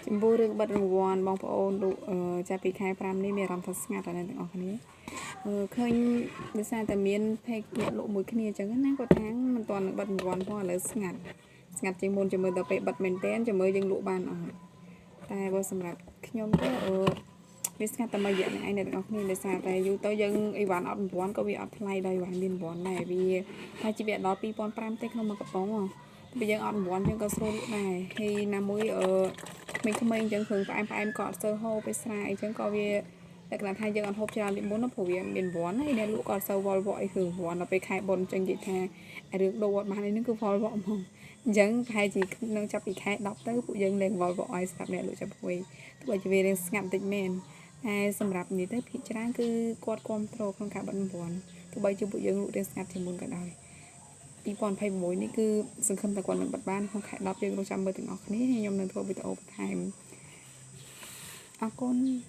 ចំពោះរឿងបិទរង្វាន់បងប្អូនលក់ចាប់ពីខែ5នេះមានអារម្មណ៍ថាស្ងាត់ហើយអ្នកទាំងអស់គ្នាឃើញដោយសារតែមាន page អ្នកលក់មួយគ្នាអញ្ចឹងណាគាត់ថាមិនទាន់នឹងបិទរង្វាន់ផងឥឡូវស្ងាត់ស្ងាត់ជាងមុនចាំមើលដល់ពេលបិទមែនតែនចាំមើលយើងលក់បានអត់តែបើសម្រាប់ខ្ញុំទៅវាស្ងាត់តែមួយរយៈនេះឯងអ្នកទាំងអស់គ្នាដោយសារតែយូរទៅយើងអីវ៉ាន់អត់រង្វាន់ក៏វាអត់ថ្លៃដល់អីវ៉ាន់មានរង្វាន់ដែរវាថាជាវាដល់2500ទេក្នុងមួយកំប៉ុងហ៎ពេលយើងអត់រង្វាន់យើងក៏ស្រួលលក់ដែរហើយណាមួយក្មេងៗអញ្ចឹងគ្រឿងផ្អែមផ្អែមក៏អត់សូវហូបពេលស្រាអីចឹងក៏វាលក្ខណៈថាយើងអត់ហូបច្រើនពីមុនណាព្រោះវាមានរង្វាន់ហើយអ្នកលក់ក៏អត់សូវវល់វក់អីគ្រឿងរង្វាន់ដល់ពេលខែបុណ្យអញ្ចឹងនិយាយថារឿងដូរអត់បានអីហ្នឹងគឺវល់វក់ហ្មងអញ្ចឹងប្រហែលជានឹងចាប់ពីខែ10ទៅពួកយើងលែងវល់វក់ឲ្យសម្រាប់អ្នកលក់ចាប់ភួយទោះបីជាវារៀងស្ងាត់បន្តិចមែនតែសម្រាប់នេះទៅភាគច្រើនគឺគាត់គ្រប់គ្រងក្នុងការបិទរង្វាន់ទោះបីជាពួកយើងលក់រៀងស្ងាត់ជាងមុនក៏ដោយ2026នេះគឺសង្ឃឹមថាគាត់នឹងបិទបានក្នុងខែ10យើងរងចាំមើលទាំងអស់គ្នាហើយខ្ញុំនឹងធ្វើវីដេអូបន្ថែមអរគុណ។